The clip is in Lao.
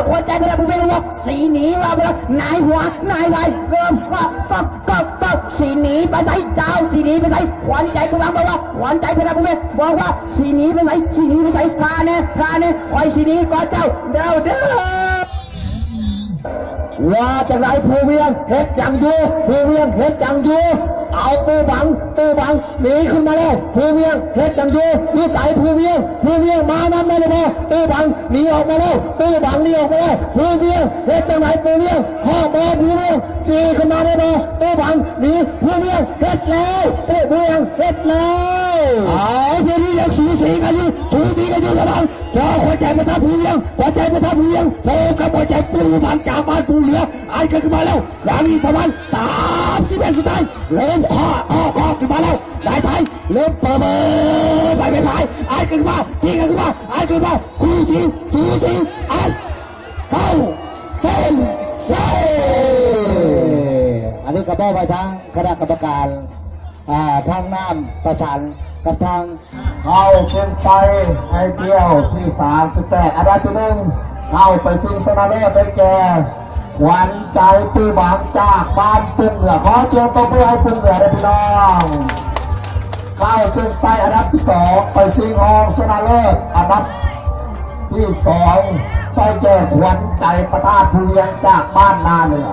ຂວັນໃຈເພິ່ນລະຜູ້ເວງບອກວ່າ ສີໜີລາວເວລາ ນາຍຫົວ ນາຍໄວ ເລີ່ມກໍ ກໍ ກໍ ກໍ ສີໜີໄປໃສ ເຈົ້າສີໜີໄປໃສ ຂວັນໃຈຜູ້ເວງບອກວ່າ ຂວັນໃຈເພິ່ນລະຜູ້ເວງບອກວ່າ ສີໜີໄປໃສ ສີໜີໄປໃສ ພາແນ່ ພາແນ່ ຂ້ອຍສີໜີກໍເຈົ້າ ເດີ ເດີ. ວ່າຈັ່ງໃດຜູ້ວຽງເຮັດຫຍັງຢູ່? ຜູ້ວຽງເຮັດຫຍັງຢູ່? ເອົາ ຕູ້ບັງ ຕູ້ບັງ ໜີຂຶ້ນມາແລ້ວ. ຜູ້ວຽງເຮັດຫຍັງຢູ່? ຢູ່ໃສຜູ້ວຽງ? ຜູ້ວຽງມານຳໄດ້ຫຼືບໍ່? ຕູ້ບັງໜີອອກມາແລ້ວ. ຕູ້ບັງໜີອອກມາແລ້ວ. ຜູ້ວຽງເຮັດຈັ່ງໃດ? ຜູ້ວຽງເຄາະບໍ່? ຜູ້ວຽງຈີ້ຂຶ້ນມາໄດ້ບໍ່? ຕູ້ບັງໜີ. ຜູ້ວຽງເຮັດແລ້ວ. ຜູ້ວຽງເຮັດແລ້ວ. ເອົາ ຜູ້ວຽງຍັງສູສີກັນຢູ່ ສູສີກັນຢູ່ລະຫວ່າງ ເຈົ້າ ຂວັນໃຈປະທານພູວຽງ ຂວັນໃຈປະທານພູວຽງ ພົບກັບຂວັນໃຈປູ່ບັງຈາກບ້ານປູເຫຼືອ ອັດກັນຂຶ້ນມາແລ້ວ ຫຍັງອີກປະມານສາມສິບວິນາທີສຸດທ້າຍ ເລີ່ມເຄາະ ເຄາະ ເຄາະຂຶ້ນມາແລ້ວ ນາຍໄທເລີ່ມເປີດ ເປີດ ໄປ ໄປ ໄປ ອັດກັນຂຶ້ນມາ ຕີກັນຂຶ້ນມາ ອັດກັນຂຶ້ນມາ ຄູ່ຈີ້ ສູສີ ອັດ ເຂົ້າເສັ້ນໄຊ. ອັນນີ້ກໍມອບໃຫ້ທາງຄະນະກຳມະການ ອ່າ ທາງນ້ຳປະສານກັບທາງ ເຂົ້າເສັ້ນໄຊໃນຖ້ຽວທີສາມສິບແປດ ອັນດັບທີໜຶ່ງ ເຂົ້າໄປຊິງຊະນະເລີດໄດ້ແກ່ ຂວັນໃຈປູ່ບັງຈາກບ້ານປຸ່ງເໜືອ. ຂໍສຽງຕົບມືໃຫ້ປຸ່ງເໜືອແດ່ພີ່ນ້ອງ. ເຂົ້າເສັ້ນໄຊອັນດັບທີສອງ ໄປຊິງຮອງຊະນະເລີດອັນດັບທີສອງ ໄດ້ແກ່ຂວັນໃຈປະທານພູວຽງຈາກບ້ານນາເໜືອ.